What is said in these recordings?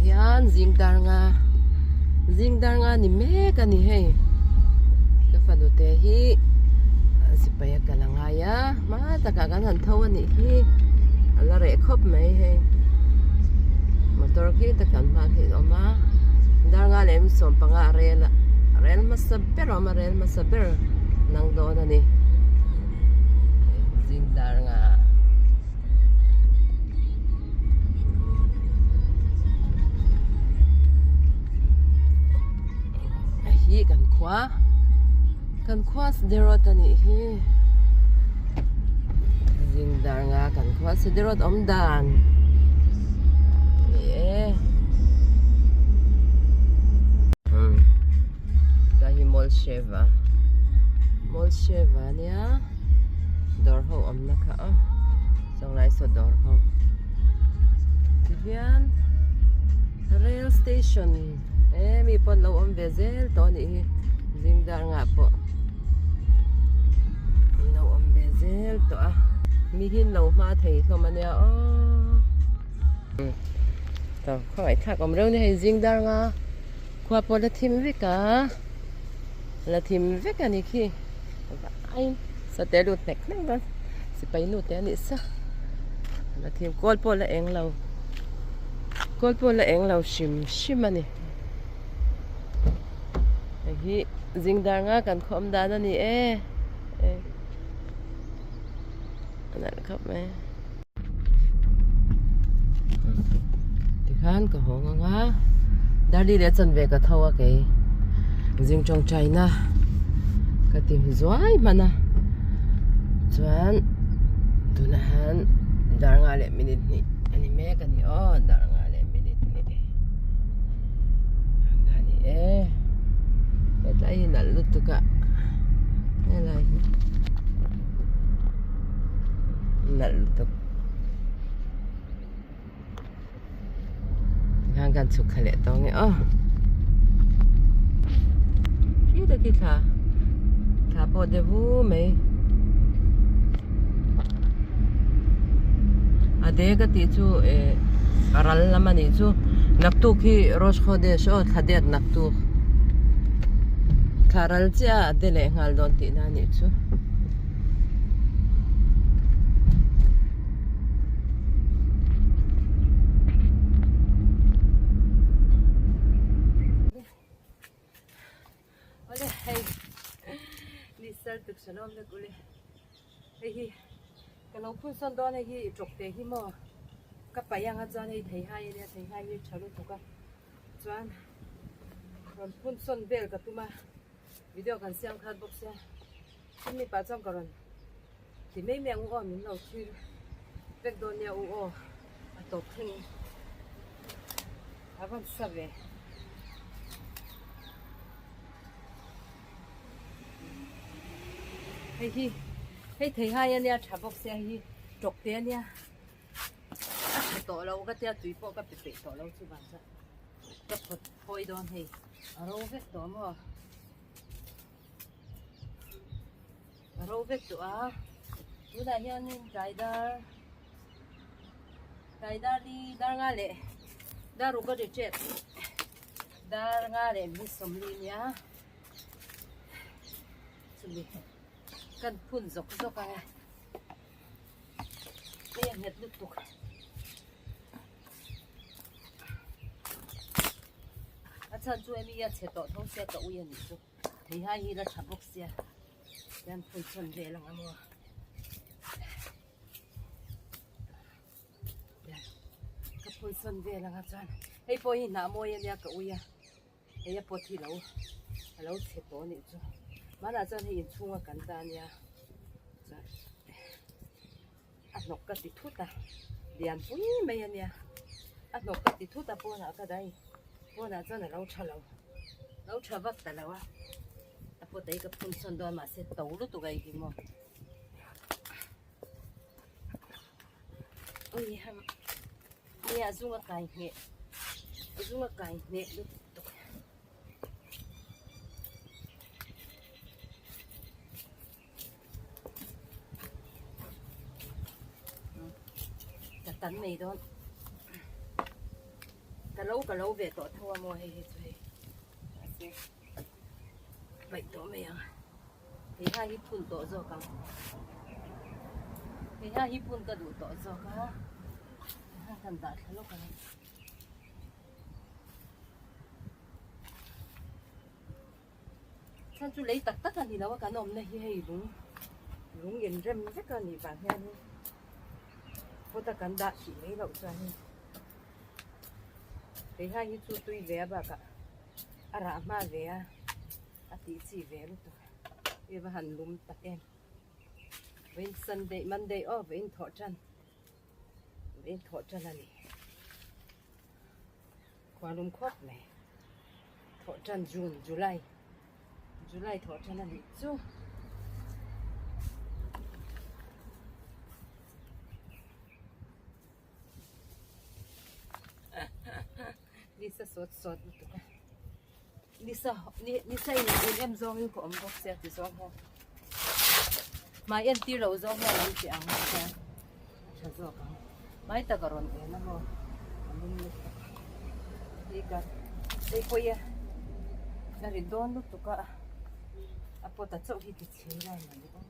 hian zing dar nga zing dar nga ni mek a ni hei ka fanu te hi sipai a kal a ngai a hma takah kan han tho a nih hi a la reh khawp mai hei motor khi te kan hma khi a awm a dar nga leh 15 a rel a rel hmasa ber a awm a rel hmasa ber nang dawn a ni zing dar nga. Hi kan khua kan khua Sderot a nih hi zing dar nga kan khua Sderot awm dan ni e tlai hi mall sheva mall sheva nia. Dawr ho awmna kha aw chawnglai saw dawr ho tihian rail station e mi pawh an lo awm ve zel tawh a nih hi zing dar ngah pawh an lo awm ve zel tawh a mi hi an lo hma thei hlawm a nia aw khawngaih thlak awm reuh a ni hei zing dar nga khua pawh la thim vek a la thim vek a ni khi. Vai sate lut hnek hnek dawn sipai nu te a nih sa la thim kawl pawh la eng lo kawl pawh la eng lo hrim hrim a ni hei hi zing dar nga kan khawm dan a ni e a nalh khawp mai tikhan ka hawng ang a darli leh chanve ka tho a kei zing tawngtaina ka ti zuai hman a chuan tunah hian dar nga leh minute hnih a ni mek a ni aw dar nga leh minute hnih a ni e hetlai hi nalh lutuk a helai hi. Nalh lutuk tikhan kan chhuk thla leh tawh ang e aw khi ta khi thla thla pawh de vu mai a de ka tih chu eh a ral lam a nih chu naktuk hi Rosh Chodesh aw thla det naktuk thla ral chiah a de leh nghal dawn tihna a nih chu. Awle hei ni sal tuk shalom vek ule hei hi ka lo phun sawn dawn hei hi tawk te hi maw ka paih anga chuan hei thei hai ania thei hai hi tha lutuk a chuan rawn phun sawn vel ka tum a video kan siam khat bawk sia. Chumi pah chuan ka rawn ti mai mai ang u aw min lo thlir vek dawn nia u aw a tawp thleng in a van sa ve. Hei hi hei thei hai ania tha bawk sia hei hi tawk te ania a tha tawh lo ka tia tui pawh ka pe peih tawh lo chuvang chuan ka phawt phawi dawn hei a ro vek tawh maw. A ro vek tawh a tunah hianin tlai dar tlai dar li dar nga leh dar ruk a ri tep dar nga leh minute 40 a nia chumi kan phun zawk zawk ang e hei a nghet lutuk. A chhan chu emi a chhe tawh tho sia ka ui a nih chu thei hai hi la tha bawk sia hian phun chhawn vel ang a maw ka phun chhawn vel ang a chuan hei pawh hi hnah mawi a nia ka ui a hei a pawt hi lo a lo chhe tawh a nih chu hmanah chuan hei inchhunga kan ta ania chuan a hnawk ka ti thut a lian pui mai a nia a hnawk ka ti thut a pawnah ka dah a ni pawnah chuan a lo tha lo lo tha vak ta lo a a pawt ei ka phun sawn dawn mahse to lutuk a hi maw ui ham nia a zunga kai hneh a zunga kai hneh lutuk. Ka tan mai dawn. Ka lo ka lo ve tawh tho a maw hei hi chu hei mahse paih tawh mai ang theihai hi phun tawh zawk ang theihai hi phun ka duh tawh zawk a kan dah thla lawk ang. Chhan chu lei tak tak a ni lo a kan awmna hi hei lung lung inrem vek a nih vang hianin pot a kan dah hrih mai loh chuanin kei hai hi chu tui ve a bakah a rah hma ve a a tih chi ve lutuk e va han lum tak em vawiin sunday monday aw vawiin thawh tan vawiin thawh tan a ni. Khua lum khawp mai thawh tan June July July thawh tan a nih chu. Nisa sawt sawt lutuk a nisa nisa in in em zawng in ka awm bawk sia ti zawng hian hmai entir loh zawng hian an ti ang hian a tha zawk ang hmai tak a rawn en a maw a lum lutuk hi ka hei pawh hi a ri dawn lutuk a a pot a chauh hi ti chhe lai mai bawk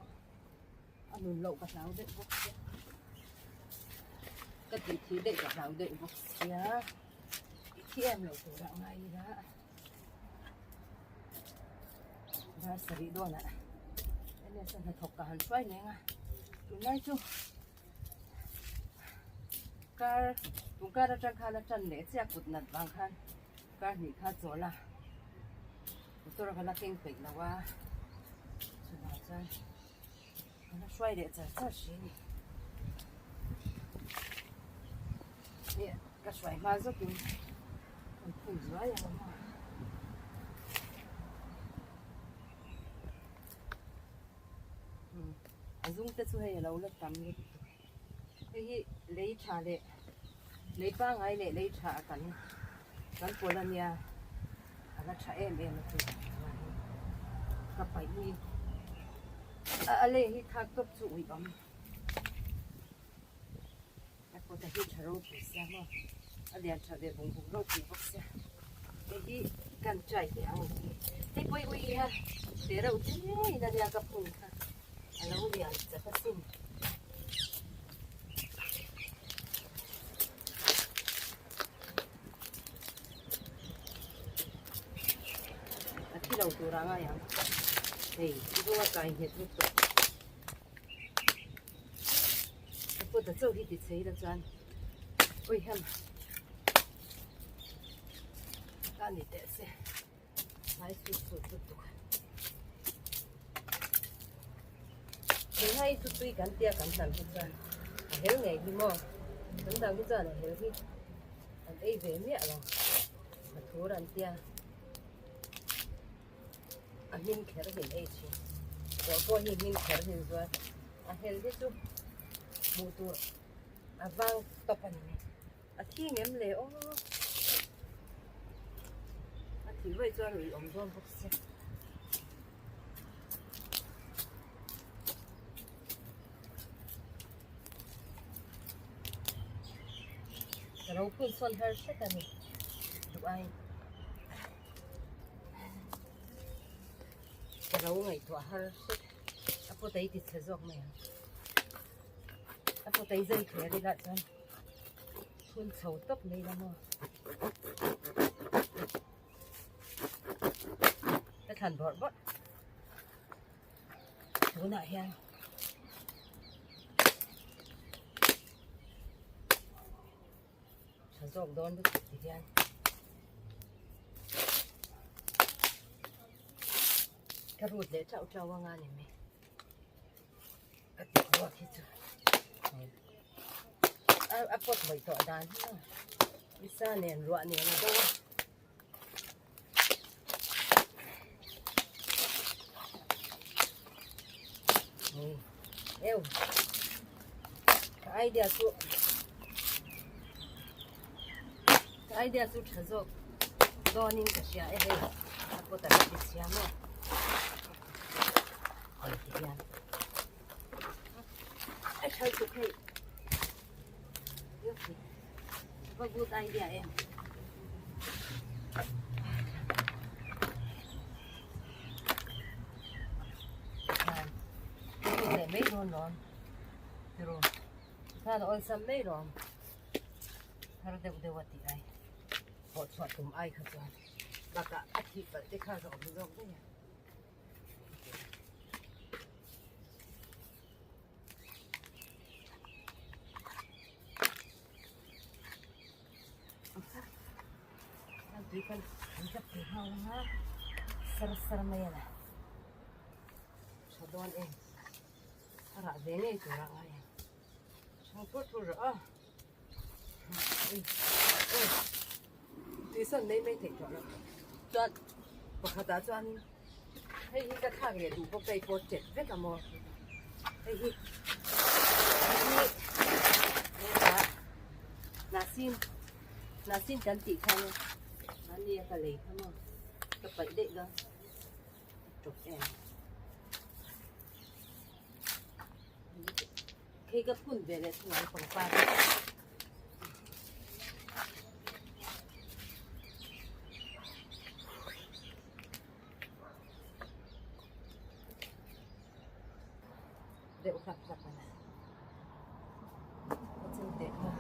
a nun loh ka hlau deuh bawk sia ka tih thih daih ka hlau deuh bawk sia thi em lo tur ah ngai ila dar sarih dawnah ns a hnathawk ka han hruai leng a tunlai chu kar tun kar atang khan a tan leh chiah kut nat vang khan kar hnih kha chawl a motor ka la keng peih lo a chuvang chuan ka la hruai leh char char si a ni. Ka hruai hma zawkin kan phun zuai ang a a zum te chu hei a lo la tam lutuk hei hi lei tha leh lei pangngai leh lei tha a kan kan pawl a nia a la tha em em a chu ka paih hi a lei hi thak tawp chu uih awm. A kawt a hi tha ropui sia maw a lian tha ve bung bung ropui bawk sia hei hi kan try teh ang hei pawh i ui a te reuh te in a nia ka phun kha a lo lian chak asin. A thi lo tur a ngai ang hei zunga kai nghet lutuk. A pawt a chauh hi ti chei la chuan ui hem ta ni teh se hnai sut sut lutuk tunlai chu tui kan tia kan hlam hi chuan a hel ngei hi maw kan dang hi chuan a hel hi an ei ve miah lo a thur an tia. A hmin kher hin ei thin. Rawh pawh hi hmin kher hin zuar. A hel hi chu hmuh tur a vang tawp a ni mai. A thi ngem le aw. A thih vaih chuan ui awm dawn bawk sia. Ka lo phun sawn har hret a ni. Duh ai. Ka lo ngaihtuah har hret a pawt a i ti chhe zawk mai ang a pawt a i zai thei a ila chuan phun chho tawp mai ila maw ka thlan bawrh bawrh tunah hian tha zawk dawn lutuk ti hian ka rut leh chauh chauh anga ni mai ka ti ruak hi chu a pawt mawih tawh dan hi maw nisa nen ruah nen a do a. Eu. Ka idea chu ka idea chu tha zawk dawnin ka hria e hei a pawt a la ti chhia maw hei ti hian a tha lutuk hei va good idea em. Khan leh mai dawn lawm tiro khan a awlsam mai lawm thar deuh deuh a tih ai pawh chhuah tum ai kha chuan bakah a thih palh te khan a awm zawk daih a. Tui khan an tap thei nghal ang a sar sar mai a la tha dawn em a rah ve ngei tur a ngai ang chhang thur thur rawh a tui sawn mai mai theih tawh lo chuan pakhatah chuanin hei hi ka thlak leh duh bawk a hei pawh chet vek a maw hei hi hei hi hnahsin hnahsin kan tih khan mahni a ka lei kha maw ka paih daih dawn a tawp em. Hei ka phun ve leh thung ang pangpar hi. Deuh hlap hlap a ni. A chem teh kha.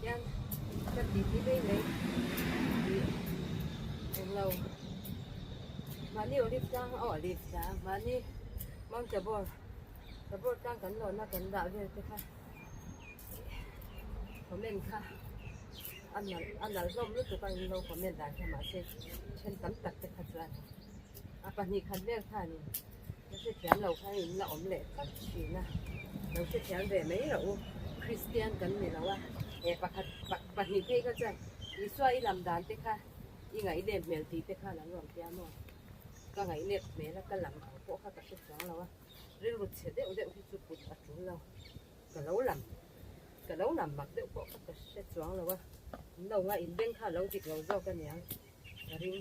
Hian ka ti ti mai mai tih englo mahni olive tlang aw olive tlang mahni Mount Tabor Tabor tlang kan lawhna kan dah vel te kha comment kha a nalh a nalh hlawm lutuk a inlo comment dan kha mahse then tam tak te kha chuan a pahnih khat vel khanin Ka hrethiam lo kha in la awm leh tlat thin a, lo hrethiam ve mai rauh u, Kristian kan ni lo a, he pakhat pahnih phei kha chuan Isua i lam dan te kha i ngaihnep hmel tih te khan an rawn tia maw? Ka ngaihnep hmel a, ka lam ang pawh kha ka hre chuang lo a, rilru chhe deuh deuh hi chu kut a tul lo, ka lo lam ka lo lam mak deuh pawh kha ka hre chuang lo a, in lo nga inbeng kha a lo dik lo zawk aniang ka ring,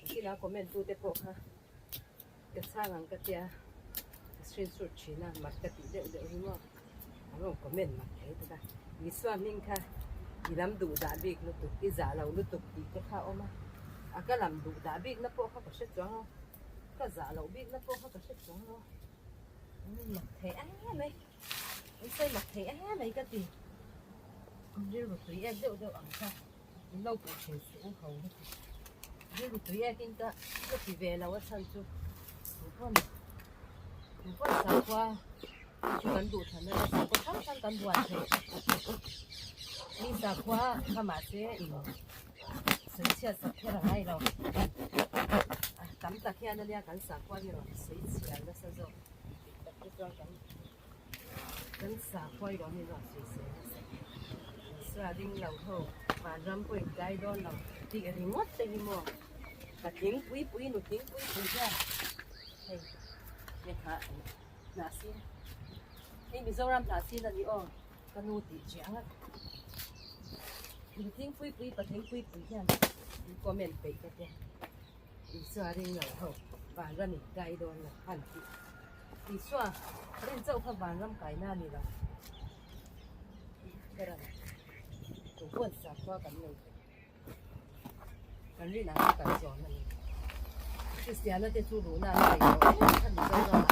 kila comment tu te pawh kha. Ka chhang ang ka tia ka screenshot thin a mak ka tih deuh deuh hi maw an rawn comment mak thei tak a Isua hming kha i lam duh dah bik lutuk i zah lo lutuk tih te kha a awm a a ka lam duh dah bik na pawh kha ka hre chuang a ka zah loh bik na pawh kha ka hre chuang lo an mak thei em mai an sawi mak thei em mai ka ti rilru tui ek deuh deuh ang kha. Min lo puh thin suh u ho hi rilru tui ekin ka ka ti ve lo a chhan chu tupawn tupawn sakhua chu kan duh than a sakhua hrang hrang kan buan thei mi sakhua kha mahse in sawichhiat sak kher a ngai lo tam tak hian ania kan sakhua hi rawn sawichhiar nasa zawk dik tak te chuan kan Kan sakhua hi rawn inruah sawi se nasa Isua ding lo ho vanram pawh in kai dawn lo tih ringawt te hi maw ka tling pui pui nu tling pui pui hian hei hei kha hnah sin hei Mizoram hnah sin a ni aw ka nu tih chiang a nu tling pui pui patling pui pui hian in comment peih ka tia. Isua ring lo ho vanram in kai dawn lo han tih. Isua rin chauh kha vanram kaina a ni lo. Kharan tupawn sakhua kan nei thei. Kan rin ang kha kan zawn a ni. Kristiana te chu luhna an nei lo em kha Mizoramah.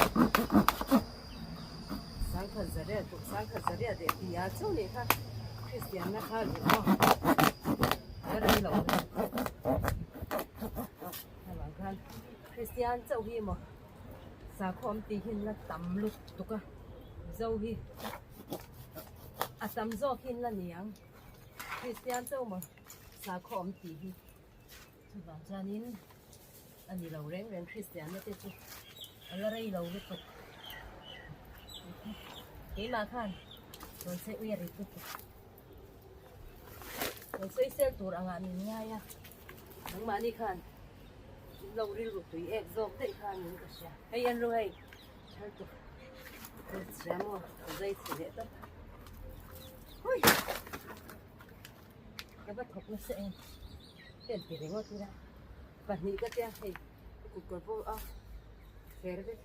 Sangkhat zaria tuk sangkhat zaria deh tia chauh nih kha Kristianna kha luh maw ka rei lo avang khan Kristian chauh hi maw sakhaw awm tih hi la tam lutuk a Mizo hi a tam zawk hi la ni ang Kristian chauh maw sakhaw awm tih hi chuvang chuanin a ni lo reng reng Kristianna te chu a la rei lo lutuk keimah khan rawn sawi ui a rit lutuk rawn sawi sel tur angah min ngai a nangmahni khan in lo rilru tui ek zawk daih khan min ka hria hei en ru hei thar tur chhia maw ka zai chhe leh tawp hui ka va thawk nasa em. Pen ti ringawt ila pahnih ka tia hei kut kawr pawh a fer vek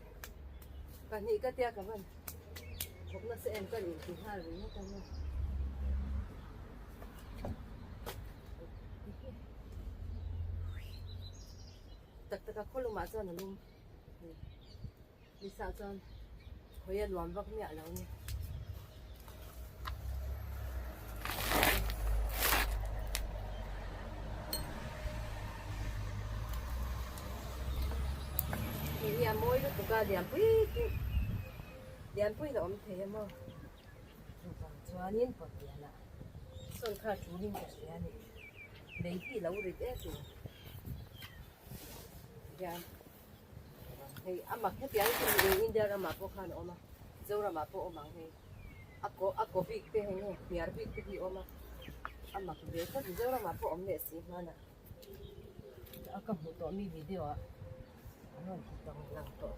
pahnih ka tia ka van thawk nasa em ka nih ti nghal ringawt a nia. Tak tak a khawlumah chuan a lum nisa chuan hawi a nuam vak miah lo ni. Hei hi a mawi lutuk a lianpui lianpuiin a awm thei a maw chuvang chuanin pawtlianah sawn kha tulin ka hria a ni lei hi a lo rit em em hian hei a mak hetiang hi chu India ramah pawh khan a awm a Zoramah pawh a awm ang hei a kaw a kaw bik te hei nge hniar bik te hi a awm a a mak ve tlat Mizoramah pawh a awm leh si hmanah a ka hmuh tawh mi video ah an rawn ti tawng lang tawh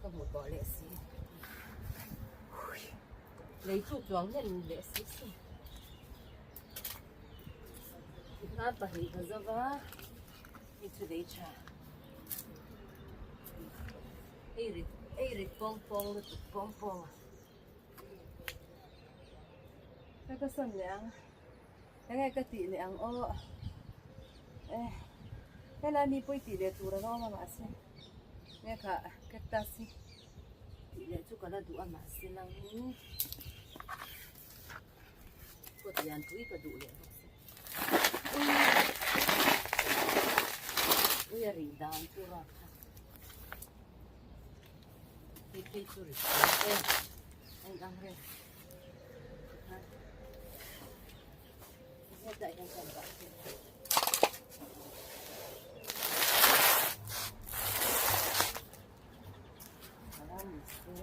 ka hmuh tawh leh si lei chu chuang hnem leh si si hna pahnih ka zova hei chu lei tha hei rit hei rit pawng pawng lutuk pawng pawng a ka ka sawn leh ang. Enge ka tih leh ang aw eh helai mi pawi tih leh tur a rawng a mahse nge kha cactus hi tih leh chu ka la duh a mahse lang in kawt lian pui ka duh leh bawk si ui a rih dan chu rap kha hei phei chu ri em en ang reng. Hetah hian kan dah thei a. Alo ni se.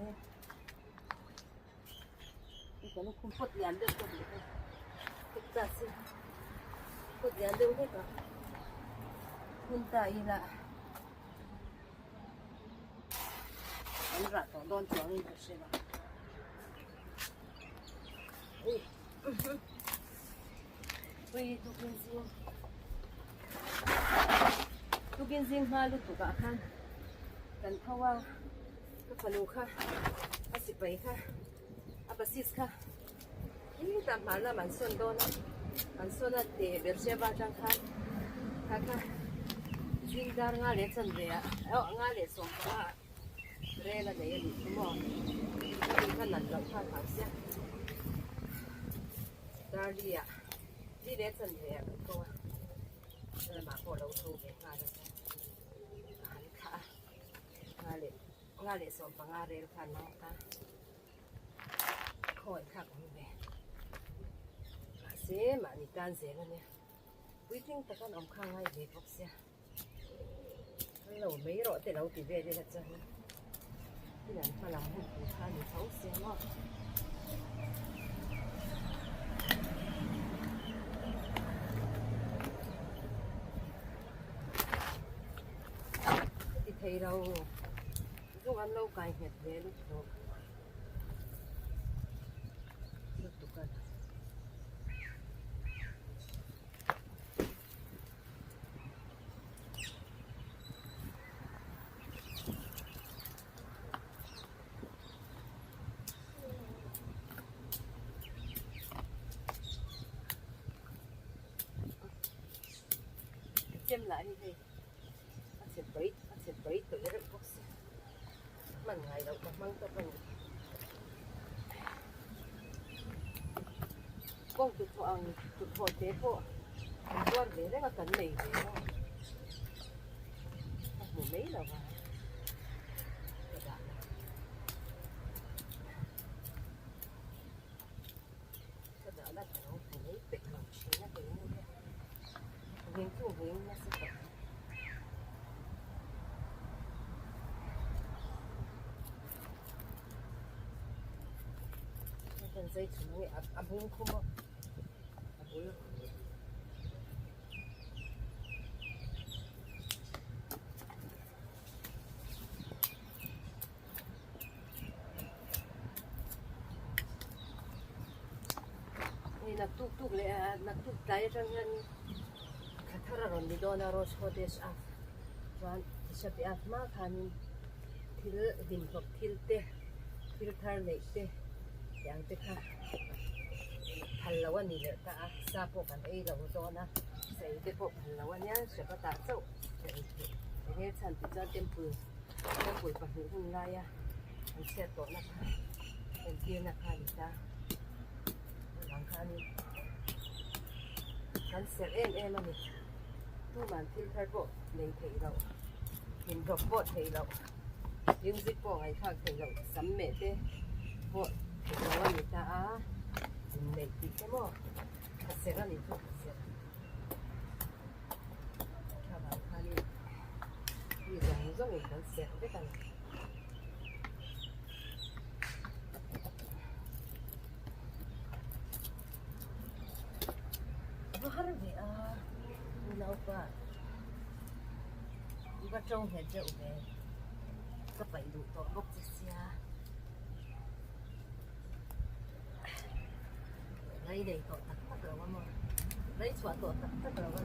Hei kan lukhum pot lian deuh ka duh hei. Cactus hi pot lian deuh hlek a. Hun ta ila. An rah tawh dawn chuangin ka hre lo. Ui tukin zing tukin zing hma lutuk ah khan kan tho a ka fanu kha a sipai kha a basis kha hetah hmar lam an sawn dawn a an sawn a te ber hriat atang khan kha kha zing dar nga leh chanve ah nga leh sawmpanga ah rel a nei a nih chu maw hemi kha nat loh kha thau sia darli ah li leh chanve ah kan ko a lamah pawh lo tho ve nghal a ka han thlah a nga leh nga leh sawmpanga rel khan mang ta. Khawi thlak awm ve. Mahse mahni tan zel a nia. Puitling tak an awm kha ngai ve bawk sia. An lo mai rawh te lo ti vel ila chuan in an hma lam hun tur kha a ni tho sia maw. Ka ti thei lo. Zung an lo kai nghet ve lutuk lutuk a chem lah hi hei. A chhe tawi a chhe tawi tawi reuh bawk si hman ngai loh ka hmang tawp a ni kawng tuthawh ang tuthawh te pawh an zuar ve reng a kan nei ve a ka hmu mai lo va ka dah la ka dah la ka lo hmu mai pek lo thin a kei ni hian. Veng chu veng nasa tak. Kan zai chhun ange a bung khum a a bul. Hei naktuk tuk leh ah naktuk tlai atang hian thla thar a rawn ni dawn a Rosh Chodesh a chuan Tisha B'Av hma khanin thil hlimhlawp thil te thil thar neih te. Tiang te kha phal lo a ni leh ta a, sa pawh kan ei lo dawn a, sa ei te pawh phal lo a nia, Shabbat ah chauh ka ei theih. Enge chhan tih chuan temple temple pahnih hun laia an chhiat tawhna kha entirna kha a ni ta. Chuvang khanin kan serh em em a ni. Tuman thil thar pawh nei theih loh, inrawp pawh theih loh, music pawh ngaihthlak theih loh, sam meh te pawh theih loh a ni ta a, inneih tih te maw ka serh a ni chu ka serh. Thlavang khanin mi zawng zawngin kan serh vek a ni. Va har ve a u naupa i va to nghet deuh ve ka paih duh tawh bawk che sia lei nei tawh tak tak lo a maw lei chhuah tawh tak tak lo a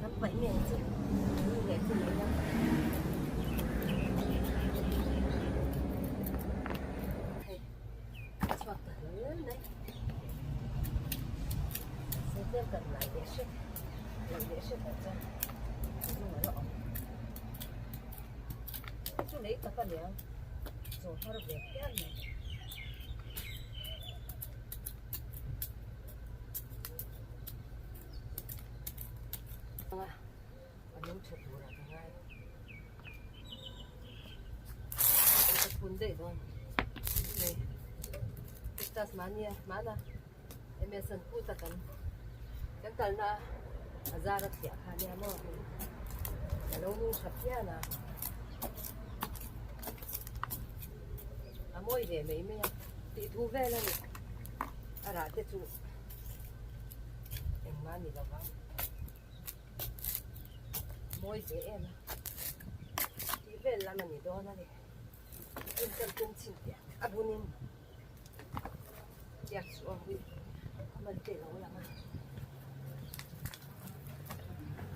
kan paih nge chu nu leh chu mai a. Hei a chhuak ta hle mai se tlem kan lai leh hret laih leh hret ah chuan a hnung a la awm chu lei tak a nia chaw har ve phian mai. A nung tha turah ka ngai. Ka phun daih dawn. Hei Christmas mania hmana MS an put a kan kan kalna a zar a thliah kha nia maw hei a lo nung tha phian a. A mawi ve mai mai a tih thu vel a ni. A rah te chu engmah a ni lo vang. Mawi ve em a tih vel lam a ni dawn a ni hnim kan tum chhin teh a bunin tiak chu a hui a man te lo lang a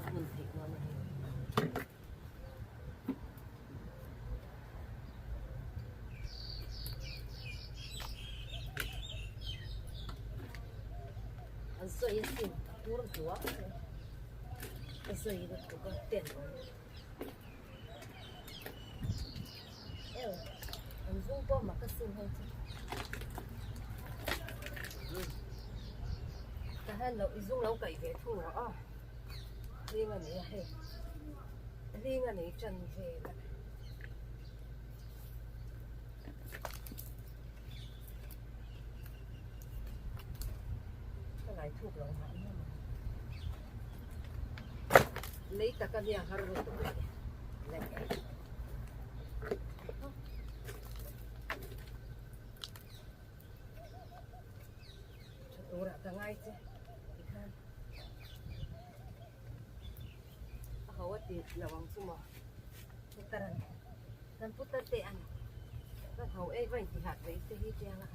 a bun theih dawn a ni. An sawi asin a kur hluah mai a sawi lutuk a ten awm eo an zung pawh mak asin hei chu ka han lo i zung lo kaih ve thung rawh aw hling a ni a hei hling a nei tan vel a. Ka ngai thuk lo mah nia maw. Lei tak a nia har lutuk leh leh. Tha turah ka ngai che tikhan a ho a ti lo ang chu maw. Putar an kan putar te an kan ho ei va intihah ve te hi tiang a.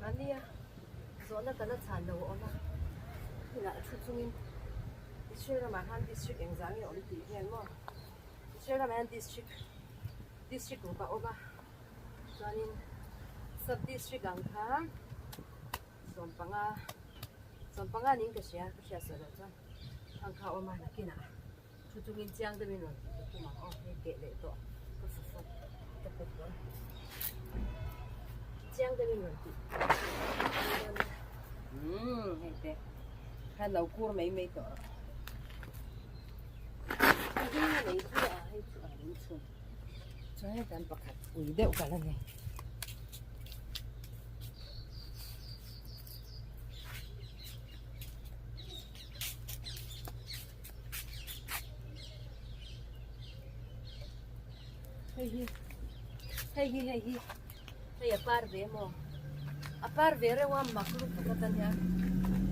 Mahnia zawhna ka la chhan lo a awm a, inah thu chungin Israel ramah khan district engzah nge awm tih vel maw? Israel ramah hian district district ruk a awm a, chuanin sub district ang kha sawmpanga sawmpanga niin ka hria ka hriat sawi loh chuan ang kha a awm a nakinah. Thu chungin chiang deuhin rawn tih ka tum ang aw, hei keh leh tawh ka fafawt ka pet dawn. Chiang deuhin rawn tih dawn a. Umm hei te khan lo kur mai mai tawh rawh. Ka hring a nei chu a hei chu a min chhun. Chuan hei kan pakhat ui deuh ka la nei. Hei hi hei hi hei hi hei a par ve maw a par ve reuh a mak lutuk atan hian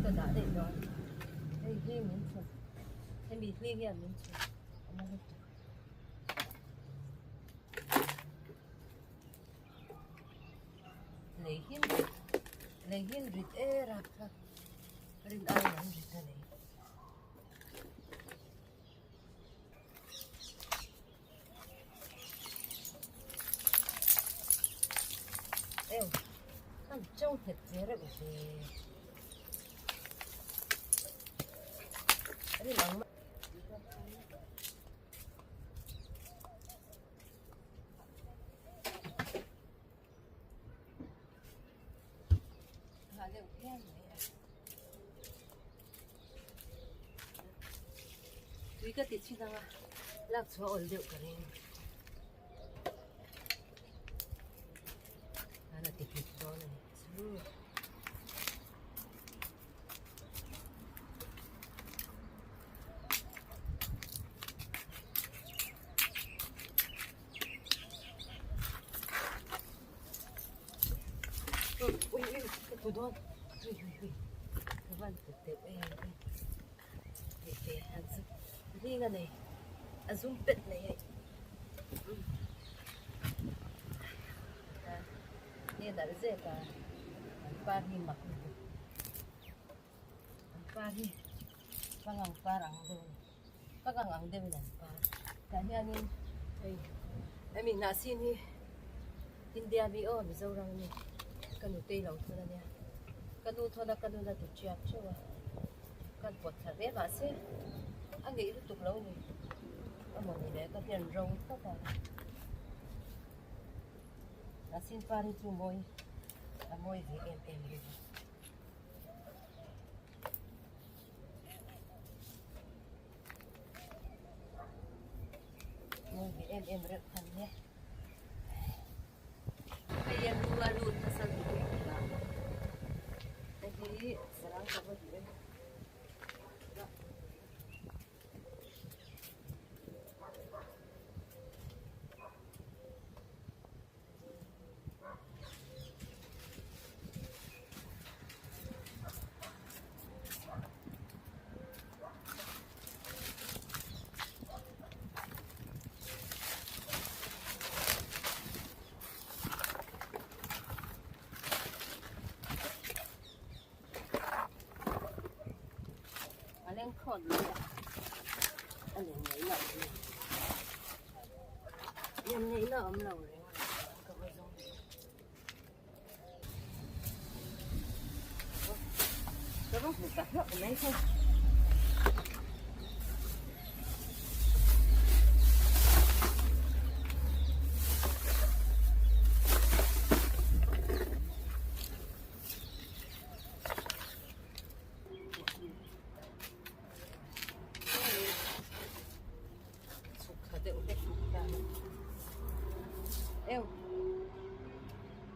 ka dah daih dawn hei hi min chhun hemi hling hian min chhun a na lutuk. Lei hin lei hin rit e rak kha rin ai an rit a nei. ve. Rim ang Tui ka ti chin anga lak chhuah awl deuh ka ring. Ana ti hmit dawn a ni chu. Ui ui ka tu dawn ui ui ui ka van tu teuh em em hei te an chu hling a nei a zum pet mai hei nge nalh zet a an par hi mak lutuk an par hi pangang par ang deuh a ni pangang ang deuhin an par tah hianin hei hemi hnahsin hi India mi aw Mizoram mi ka nutei lo thun ania ka nu thawna ka nuna ti tiak theuh a kan pawt thla hle mahse a ngeih lutuk lo ni a mawni le ka hlian ro tlat a hnahsin par hi chu mawi a mawi ve em em reng a. Mawi ve em em reuh khan nia. Hei a lu a lut nasa lutuk a. Hei hi sarang ka va duh e. A leng thlawt mai a, a leng mai loh hi. Lem neihna awm lo reng a ni ka va zawng ve. Ka va hmu ta hlauh mai kha. Chhuk thla deuh hlek bawk ta eu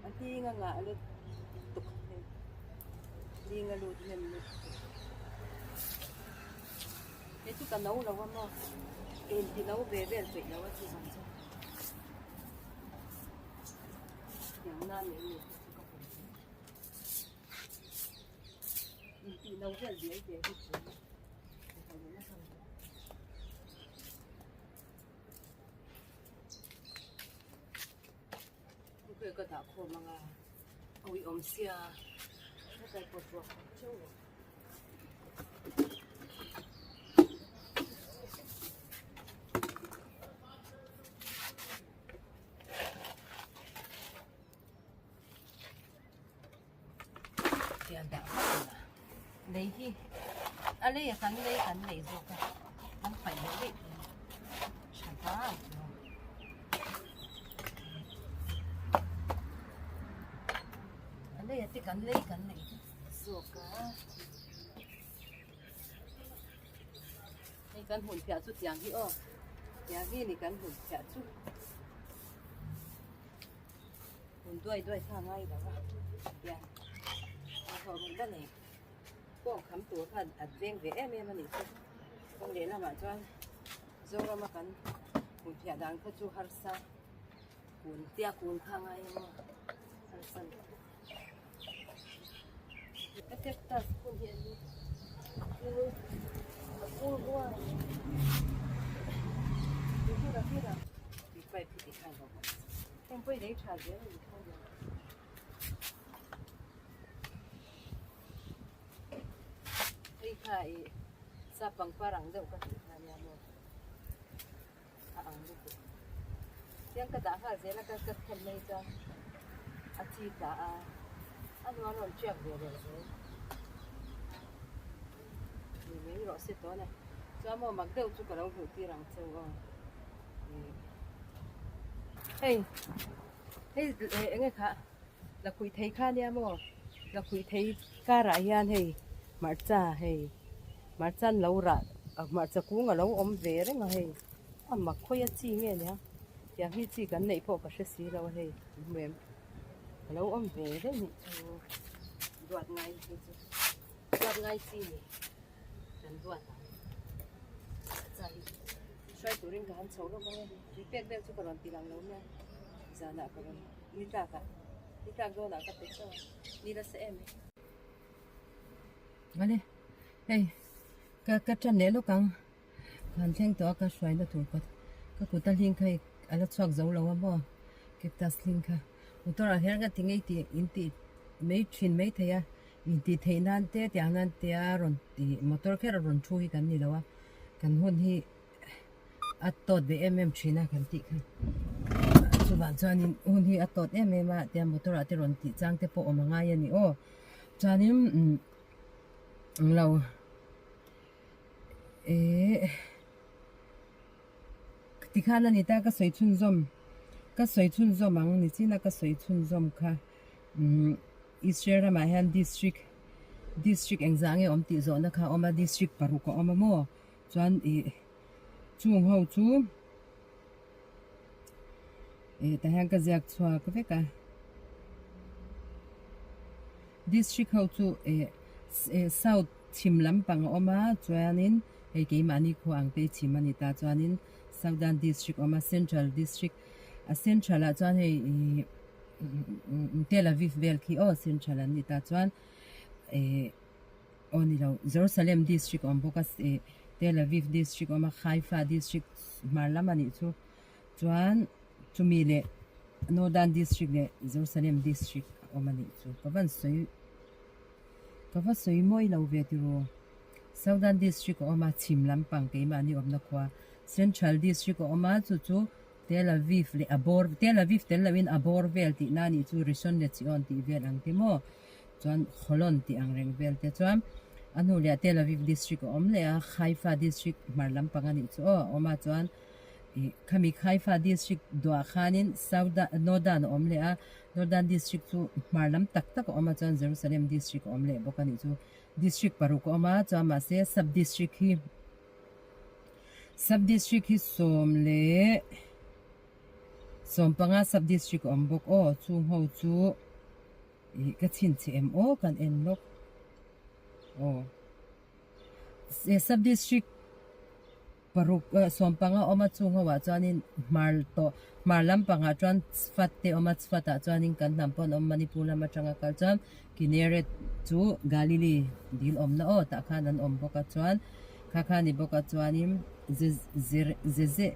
a hling a ngah lut tuk hei hling a lut hnem lut tuk hei chu ka no lo a maw eng ti no ve vel peih lo a chu zawng chu tiang nan mai ni te chu ka hmu Intih lo vel diai diai hi chu Ka ka dah khawm anga awi awm sia ka kai pawt ruak cheu lo. Tiang dah vak ila lei hi a lei a kan lei kan nei zawk a kan paih leh daih thei a tha vang chu a lei a te kan lei kan nei zawk a hei kan hun phiah chu tiang hi aw tiang hi ni kan hun phiah chu. Hun duai duai kha ngai lo a tiang a thawh ruk va nei pawh kham tur khan a veng ve em em a nih chu kawng leh lamah chuan Zorama kan hun phiah dan kha chu harsa kun tia kun kha ngai emaw harsa lo ka cactus phun hi a ni chu a fur rual tui pipe hi tikhan lo Heng pawh i lei tha zel a ni kha nia. Hei kha i sap pangpar ang deuh ka tih kha nia maw a ang lutuk. Tiang ka dah nghal zel a ka ka khen mai chuan a chi tla a. A hnuai rawn tiak ve leh zel. Ni mai rawh se tawh a ni. Chuan maw mak deuh chu ka lo hmuh tir ang cheu aw. Hei hei eng nge kha lakhuih thei kha nia maw lakhuih thei karah hian hei hmarcha hei hmarcha an lo rah hmarcha kung a lo awm ve reng a hei a mak khawi a chi nge nia tiang hi chi kan neih pawh ka hre si lo a hei hmu em. A lo awm ve daih nih chu duat ngai hi chu duat ngai chi ni kan duat ang chai hruai turin ka han chho lawk ang e tui pek vel chu ka rawn ti lang lo nia zanah ka rawn ni tlak ah ni tlak dawnah ka pe chauh a ni nasa em e. Vale hei ka ka tan leh lawk ang ka han thleng tawh a ka hruaina tur kawt ka kut a hling kha a la chhuak zo lo a maw cactus hling kha motor ah hian ka ti ngei tih in tih mai thin mai thei a in tih theih nan te tiang nan te a rawn tih motor kher a rawn thu hi kan ni lo a kan hun hi a tawt ve em em thin a kan tih kha chuvang chuanin hun hi a tawt em em a tiang motor ah te rawn tih chang te pawh awm a ngai a ni aw chuanin umm englo ehh tikhan a ni ta ka sawi chhunzawm ka sawi chhunzawm ang ni chin a ka sawi chhunzawm kha umm Israel ramah hian district district engzah nge awm tih zawhna kha a awm a district paruk a awm a maw chuan ih chung ho chu ih tah hian ka ziak chhuak vek a district ho chu ih south chhim lampang a awm a chuanin hei keimahni khua ang te hi chhim a ni ta chuanin southern district a awm a central district a central ah chuan hei ihh Tel Aviv vel khi aw central an ni ta chuan ihh aw ni lo Jerusalem district a awm bawk a ih Tel Aviv district a awm a Haifa district hmar lam a nih chu chuan chumi leh Northern district leh Jerusalem district a awm a nih chu ka van sawi ka va sawi mawi lo ve tiraw Southern district a awm a chhim lampang keimahni awmna khua Central district a awm a chu chu Tel Aviv leh a bawr Tel Aviv tel loin a bawr vel tihna a nih chu Rishon LeZion tih vel ang te maw chuan Holon tih ang reng vel te chuan a hnu leh ah Tel Aviv district a awm leh a Haifa district hmar lampang a nih chu aw a awm a chuan ih khami Haifa district duah khanin Southern Northern a awm leh a Northern district chu hmar lam tak tak a awm a chuan Jerusalem district a awm leh bawk a nih chu district paruk a awm a chuan mahse sub district hi Sub district hi 15 sub district a awm bawk aw chung ho chu ih ka chhinchhe em aw kan en lawk aw sub district paruk 15 a awm a chung ho ah chuanin hmar tawh hmar lampangah chuan Tzfat te a awm a Tzfat ah chuanin kan hnam pawh an awm Manipur lam atanga kal chuan Kinneret chu Galilee dil awmna aw tah khan an awm bawk a chuan kha kha ni bawk a chuanin Zeze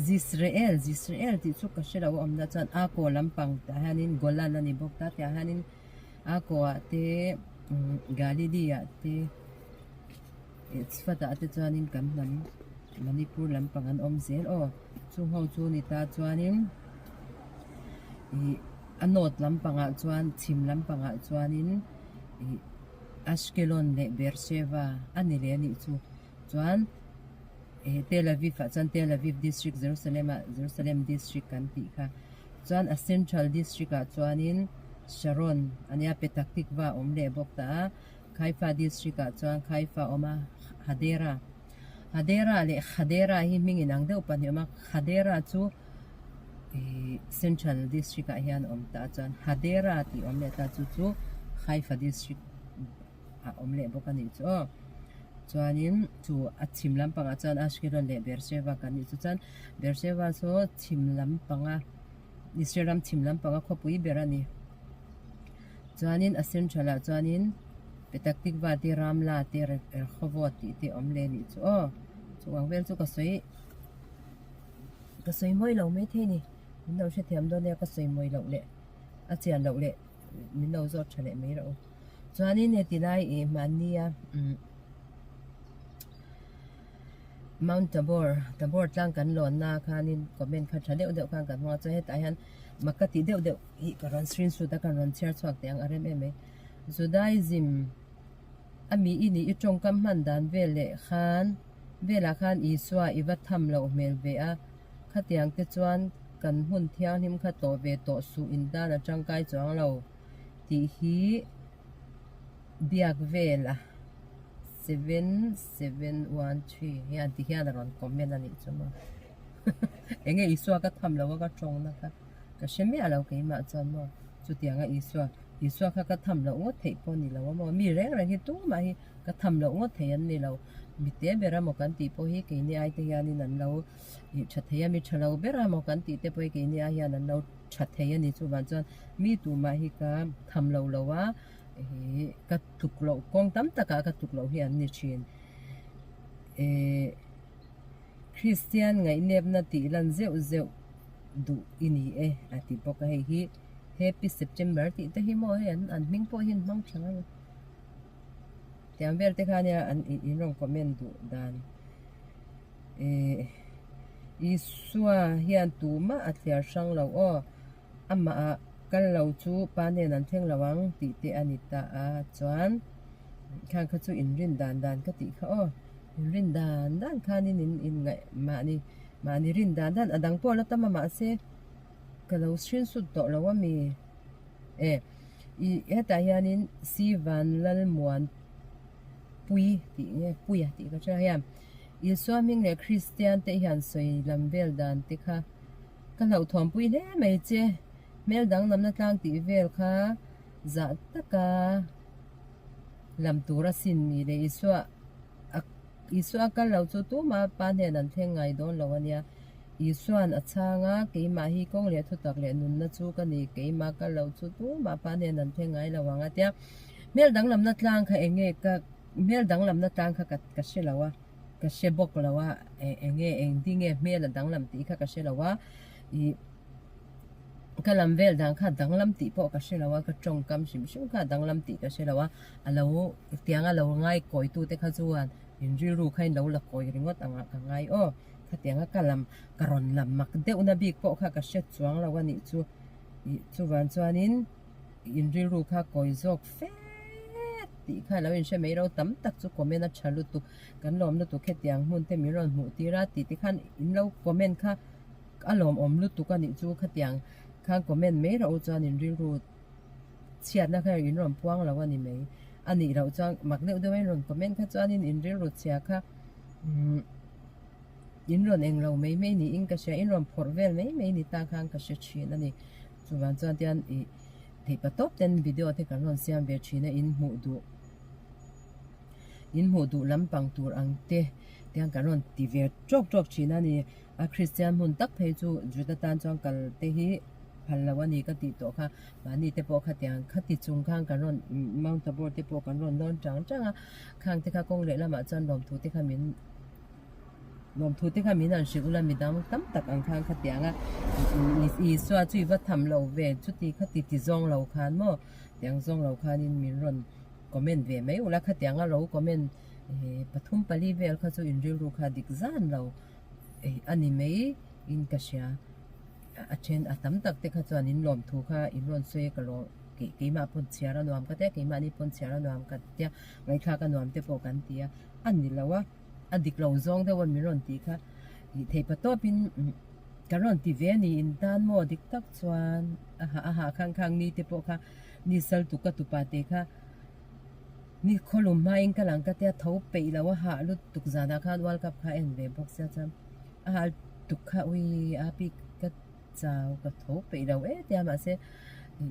Zisrael Zisrael tih chu ka hre lo a awmna chuan Akko lampang tah hianin Golan a ni bawk ta tiah hianin Akko ah te Galilee ah te Tzfat ah te chuanin kan hnam Manipur lampang an awm zel aw chung ho chu ni ta chuanin ih a north lampangah chuan chhim lampangah chuanin ih Ashkelon leh Beersheva a ni leh a nih chu chuan ih Tel Aviv ah chuan Tel Aviv district Jerusalem ah Jerusalem district kan tih kha chuan a central district ah chuanin Sharon a nia Petah Tikva a awm leh bawk ta a Haifa district ah chuan Haifa a awm a Hadera Hadera leh Khadera hi hming inang deuh pahnih a awm a Khadera chu ihh central district ah hian a awm ta a chuan Hadera tih a awm leh ta chu chu Haifa district ah a awm leh bawk a nih chu aw chuanin chu a chhim lampangah chuan Ashkelon leh Beersheva kan nih chu chuan Beersheva chu chhim lampanga Israel ram chhim lampanga khawpui ber a ni. Chuanin a central ah chuanin Petah Tikva te Ramla te Rehovot tih te awm leh anih chu aw chu ang vel chu ka sawi ka sawi mawi lo maithei a ni min lo hrethiam dawn nia ka sawi mawi loh leh a chian loh leh min lo zawt tha leh mai rawh u chuanin heti lai ih mahni a umm Mount Tabor Tabor tlang kan lawn na khanin comment kha tha deuh deuh khan kan hmang a chuan hetah hian. Mak ka tih deuh deuh hi ka rawn screenshot a ka rawn chhiar chhuak teh ang a rem em mai. Judaism a mi i nih i tawngkam hman dan vel leh khan velah khan Isua i va tham loh hmel ve a, khatiang te chuan kan hmun thianghlim kha tlawh ve tawh suh in tan a tangkai chuang lo tih hi biak vel a 7713 hian ti hian a rawn comment a nih chu maw. Enge Isua ka tham lo a ka tawng na kha ka hre miah lo keimah chuan maw chutianga Isua Isua kha ka tham loh ngawt theih pawh ni lo a maw mi reng reng hi tumah hi ka tham loh ngawt thei an ni lo mi te ber a maw kan tih pawh hi keini ai te hianin an lo ih tha thei a mi tha lo ber a maw kan tih te pawh hi keini ai hian an lo tha thei a ni chuvang chuan mi tumah hi ka tham lo lo a ih ka tluk loh kawng tam takah ka tluk loh hi an ni thin eh. Kristian ngaihnepna tih lan zeuh zeuh duh i ni e a ti bawk a, hei hi Happy September tih te hi maw hei an an hming pawh hi an hmang tha ngang a, tiang vel te kha nia an in rawn comment duh dan eh Isua hian tumah a thliar hrang lo aw amah ah kal lo chu pa nen an thleng lo ang tih te a ni ta a chuan khang kha chu inrin dan dan ka tih kha aw. Rin dan dan khanin in in ngaih mahni mahni rin dan dan a dang pawh la tam a mahse ka lo hrin sut tawh lo a mi e ih hetah hianin si van lal muan pui tih nge puia tih ka hria hian Isua hming leh Kristian te hian sawi lam vel dan te kha ka hlauhthuam pui hle mai che hmel danglamna tlang tih vel kha zah taka lam tur a sin ni leh Isua a Isua a kal lo chu tumah pa hnen an thleng ngai dawn lo a nia. Isua'n a chhang a, Keimah hi kawng leh thutak leh nunna chu ka ni, keimah kal lo chu tumah pa hnen an thleng ngai lo ang a tia. Hmel danglamna tlang kha eng nge ka hmel danglamna tlang kha ka ka hre lo a, ka hre bawk lo a, eng nge eng ding nge hmel a danglam tih kha ka hre lo a, ih. Ka lam vel dan kha danglam tih pawh ka hre lo a, ka tawngkam hrim hrim kha danglam tih ka hre lo a, a lo tianga lo ngai kawi tute kha chuan in rilru kha in lo la kawi ringawt ang ah ka ngai aw, khatianga ka lam ka rawn lam mak deuhna bik pawh kha ka hre chuang lo a nih chu, ih chuvang chuanin in rilru kha kawi zawk fe tih kha lo inhre mai lo tam tak chu comment a tha lutuk, kan lawm lutuk hetiang hmun te min rawn hmuh tir a tih te khan in lo comment kha. A lawmawm lutuk a nih chu khatiang khan comment mai rawh u chuan in rilru chhiatna kha in rawn puang lo a ni mai. A nih loh chuan mak deuh deuh a in rawn comment kha chuanin in rilru chhia kha umm in rawn eng lo mai mai niin ka hria in rawn phawrh vel mai mai ni ta khan ka hre thin a ni. Chuvang chuan tian ih theih pa tawp ten video te kan rawn siam ve thin a in hmuh duh in hmuh duh lampang tur ang te tiang kan rawn ti ve tawk tawk thin a ni. A Kristian hmun tak phei chu Juda tan chuan kal te hi phal lo a ni ka tih tawh kha. Mahni te pawh khatiang khati chung khan kan rawn Mount Tabor te pawh kan rawn lawn chang chang a, khang te kha kawng leh lamah chuan lawmthu te kha min lawmthu te kha min han hrilh ula midang tam tak ang khan khatiang a Isua chu i va tham lo ve chuti khati ti zawng lo khan maw tiang zawng lo khanin min rawn comment ve mai ula khatianga lo comment pathum pali vel kha chu in rilru kha dik zan lo. Ei a ni mai in ka hria a then a tam tak te kha chuan in lawm thu kha in rawn sawi a ka lawm kei keimah pawn chhiar a nuam ka tia keimahni pawn chhiar a nuam ka tia ngaihthlak a nuam te pawh kan ti a a ni lo a a dik lo zawng deuh a min rawn tih kha ih theih pa tawp in kan rawn ti ve a ni in tan maw dik tak chuan a hah a hah khang khang ni te pawh kha ni sal tuk ka tupa te kha. Ni khawlum hmain ka lang ka tia tho peih lo a hah lutuk zanah khan World Cup kha a en ve bawk sia chuan a hah lutuk kha ui a pi ka chau ka tho peih lo e tia mahse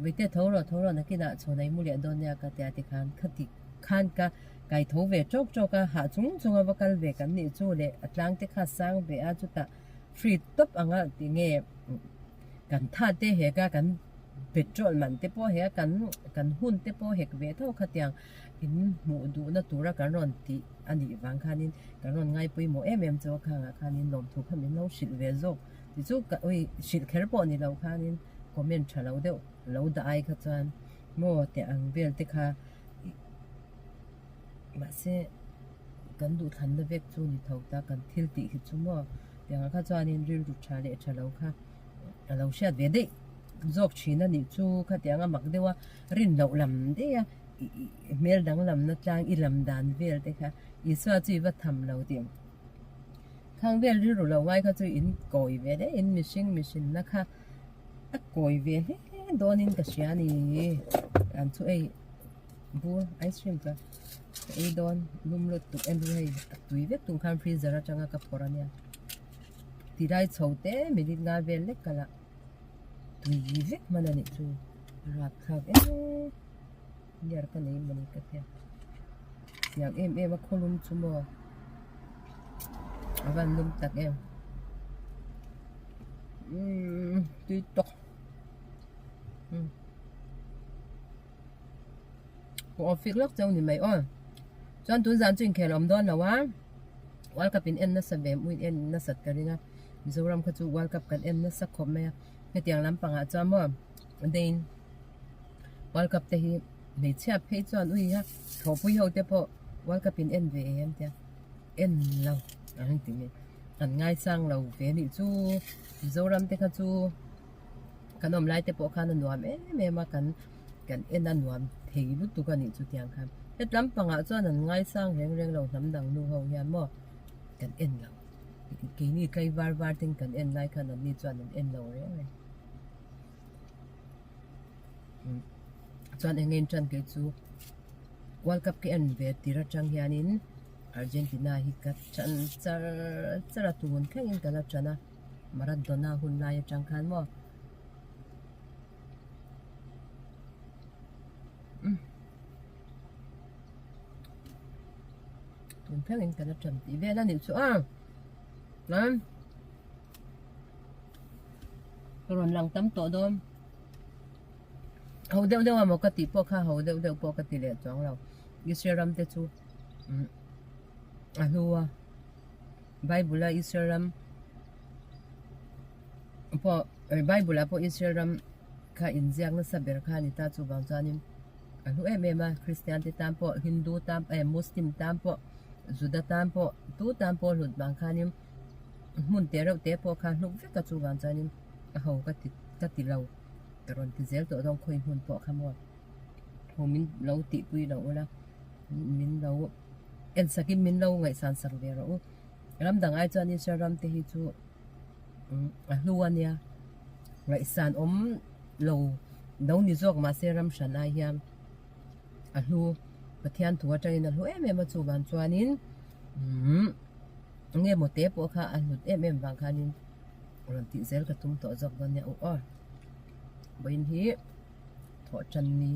Vaite tho rawh tho rawh nakinah chhawn a i mu leh dawn nia ka tia tikhan khati khan ka kai tho ve tawk tawk a hah chung chung a va kal ve kan nih chu leh a tlang te kha sang ve a chutah free tawp anga tinge Kan tha te hek a, kan petrol man te pawh hek a, kan kan hun te pawh hek ve tho khatiang in hmuh duhna tura kan rawn tih a nih vang khanin kan rawn ngai pawimawh em em chu a khangah khanin lawmthu kha min lo hrilh ve zawk ti chu ka ui hrilh kher pawh ni lo khanin comment tha lo deuh lo dah ai kha chuan maw teh ang vel te kha mahse kan duhthlanna vek chu ni tho ta kan thil tih hi chu maw tiangah kha chuanin rilru tha leh tha lo kha. A lo hriat ve daih. zawk thin a nih chu khatiang a mak deuh a rin loh lam daih a hmel danglamna tlang i lam dan vel te kha Isua chu i va tham lo tih khang vel rilru lo ngai kha chu in kawi ve daih in mihring mihrinna kha a kawi ve hle dawnin ka hria a ni an chu ei bur ice cream ka ka ei dawn lum lut tuk em chu hei a tui vek tum khan freezer atanga ka phawrh a nia tilai chho te minute nga vel lek ka lah tui vek hman a nih chu rapthlak em liar ka nei mawni ka tia tiang em em a khawlum chu maw a van lum tak em umm tui tawk umm. Pawh fik lawk chauh ni mai aw. Chuan tun zan chu inkhel awm dawn lo a, World Cup in en nasa ve muin en nasat ka ring a, Mizoram kha chu World Cup kan en nasa khawp mai a, hetiang lampangah chuan maw Dane World Cup te hi hmeichhia phei chuan ui a thawhpui ho te pawh World Cup in en ve em tia en lo ang ti mai an ngaisang lo ve nih chu Mizoram te kha chu. Kan awm lai te pawh khan a nuam em em a kan kan en a nuam thei lutuk a nih chu tiang khan het lampangah chuan an ngaisang reng reng lo hnam dang nu ho hian maw kan en lo keini tlai var var ten kan en lai khan an ni chuan an en lo reng reng chuan eng nge tan kei chu world cup ka en ve tir atang hianin Argentina hi ka tan char char a tun thlengin ka la tan a. Maradona hun lai atang khan maw tun thleng in kan atang tih vel a nih chu a chuan ka rawn lang tam tawh dawn ho deuh deuh a maw ka tih pawh kha ho deuh deuh pawh ka ti leh chuang lo Israel ram te chu a hnu a. Bible a Israel ram pawh Bible ah pawh Israel ram kha inziak nasa ber kha a ni ta chuvang chuanin a hlu em em a Christian te tan pawh Hindu tan eh Muslim tan pawh Juda tan pawh tu tan pawh hlut vang khanin hmun te reuh te pawh kha hluk vek a chuvang chuanin a ho ka ti ka ti lo ka rawn ti zel tawh dawn khawi hmun pawh kha maw ho min lo tihpui lo ula min lo. En sakin min lo ngaihsan sak ve rawh u. Ram dang ai chuan Israel ram te hi chu a hlu a nia. Ngaihsan awm lo lo ni zawk mahse ram hran ai hian a hlu Pathian thu atangin a hlu em em a chuvang chuanin umm enge maw te pawh kha a hlut em em vang khanin rawn tih zel ka tum tawh zawk dawn nia u aw. Vawiin hi thawhtan ni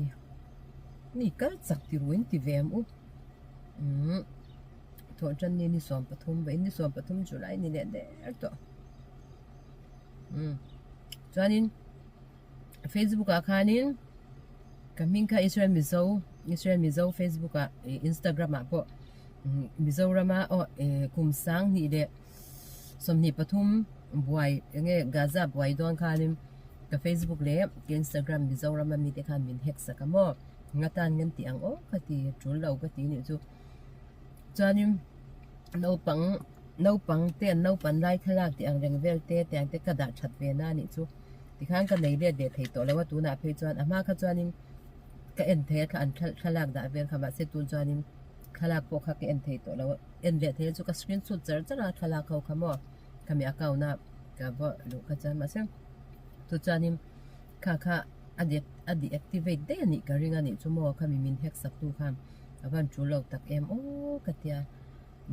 ni kal chak ti ruin ti ve ang u. Umm thawhtan ni ni 13 vawiin ni 13 July ni leh der tawh umm chuanin Facebook ah khanin ka hming kha Israel Mizo Israel Mizo Facebook ah ih Instagram ah pawh umm Mizorama aw eh kum sang hnih leh 23 buai eng nge Gaza buai dawn khanin ka Facebook leh ka Instagram Mizorama mite khan min hack sak a maw. Nga tan ngan tih ang aw ka ti tul lo ka ti nih chu chuanin naupang naupang te an naupan lai thlalak tih ang reng vel te tiang te ka dah that ve na nih chu tikhan ka nei let ve thei tawh lo a tunah phei chuan a hma kha chuanin ka en thei a thla an thlalak dah vel kha mahse tun chuanin thlalak pawh kha ka en thei tawh lo a en leh thei chu ka screenshot char char a thlalak ho kha maw khami account a ka va luh kha chuan mahse chu chuanin kha kha. A de a deactivate daih a nih ka ring a nih chu maw khami min hack sak tu khan a van tul lo tak em aw ka tia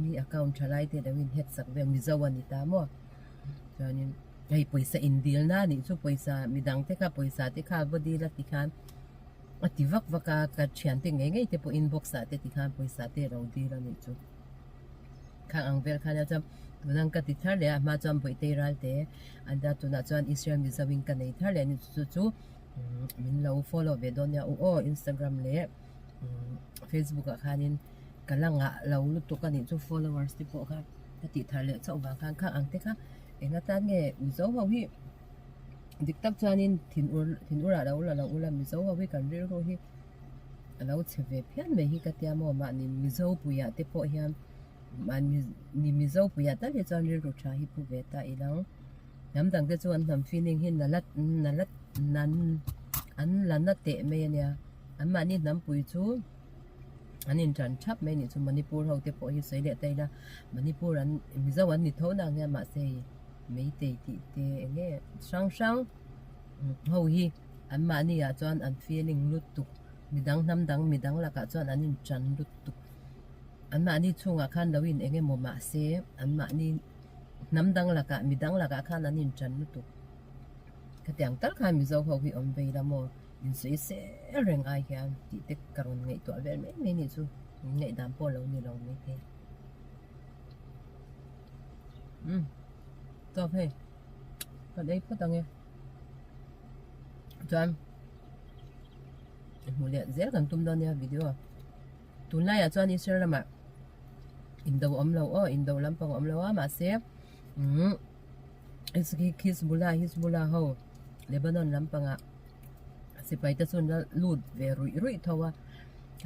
mi account tha lai te lo in hack sak vel mizo a ni ta maw chuanin hei pawisa in dil na a nih chu pawisa midang te kha pawisa te kha va dil a ti khan a ti vak vak a ka thian te ngei ngei te pawh inbox ah te ti khan pawisa te a lo dil a nih chu. Khang ang vel khan a chuan tunang ka ti thar leh a hma chuan Bawihte Ralte an tia tunah chuan Israel Mizo in ka nei thar leh a ni chu chu min lo follow ve dawn nia u aw Instagram leh Facebook ah khanin ka la ngah lo lutuk a nih chu followers te pawh kha ka tih thar leh chauh vang khan khang ang te kha eng atan nge Mizo ho hi dik tak chuanin thinur thinur ah lo la lo ula Mizo ho hi kan rilru hi. A lo chhe ve phian mai hi ka tia maw mahni Mizo puiah te pawh hian mahni ni Mizo puiah tal hi chuan rilru tha hi pu ve ta ilang hnam dang te chu an hnam feeling hi na la na la Nan an la na teh mai a nia an mahni hnampui chu an intan thap mai a nih chu Manipur ho te pawh hi sawi leh ta ila Manipur an Mizo an ni tho na ang hian mahse hei Meitei tih te eng nge hrang hrang ho hi an mahni ah chuan an feeling lutuk midang hnam dang midang lakah chuan an intan lutuk an mahni chhungah khan lo in eng emaw mahse an mahni hnam dang lakah midang lakah khan an intan lutuk. Khatiang tal khan Mizo ho hi awm vei la maw? Insawi sel reng ai hian tih te ka rawn ngaihtuah vel mai mai nih chu min ngaihdan pawh lo ni lo mai thei. Umm tawp hei kan ei phawt ang e. Chuan hmuh leh zel kan tum dawn nia video. Tunlaiah chuan Israel lamah indo awm lo aw indo lampang awm lo a mahse umm. Hizbullah Hizbullah ho Lebanon lampangah sipai te chuan la lut ve ruih ruih tho a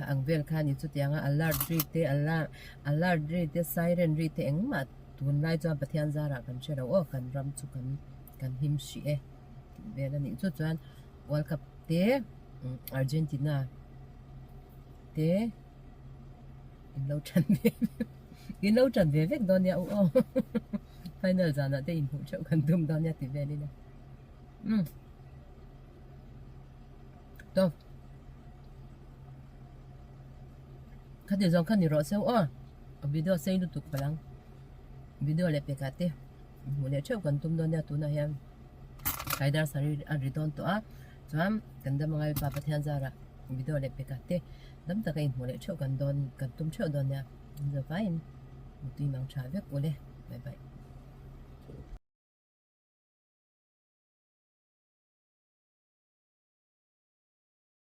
a ang vel kha a ni chutiang a alert ri te alert ri te siren ri te engmah tunlai chuan Pathian zarah kan hre lo aw kan ram chu kan kan him hrih e tih vel a nih chu chuan World Cup te Argentina te in lo tan ve in lo tan ve vek dawn nia u aw final zanah te inhmuh theuh kan tum dawn nia ti vel ila umm tawp khati zawng kha ni rawh se aw video sei lutuk palh ang video leh pekah te inhmuh leh theuh kan tum dawn nia tunah hian kaidar saree a ri dawn tawh a chuan kan dam angai pa Pathian zarah video leh pekah te. Dam taka inhmuh leh theuh kan dawn kan tum theuh dawn nia. Zavaiin mutui mang tha vek ule.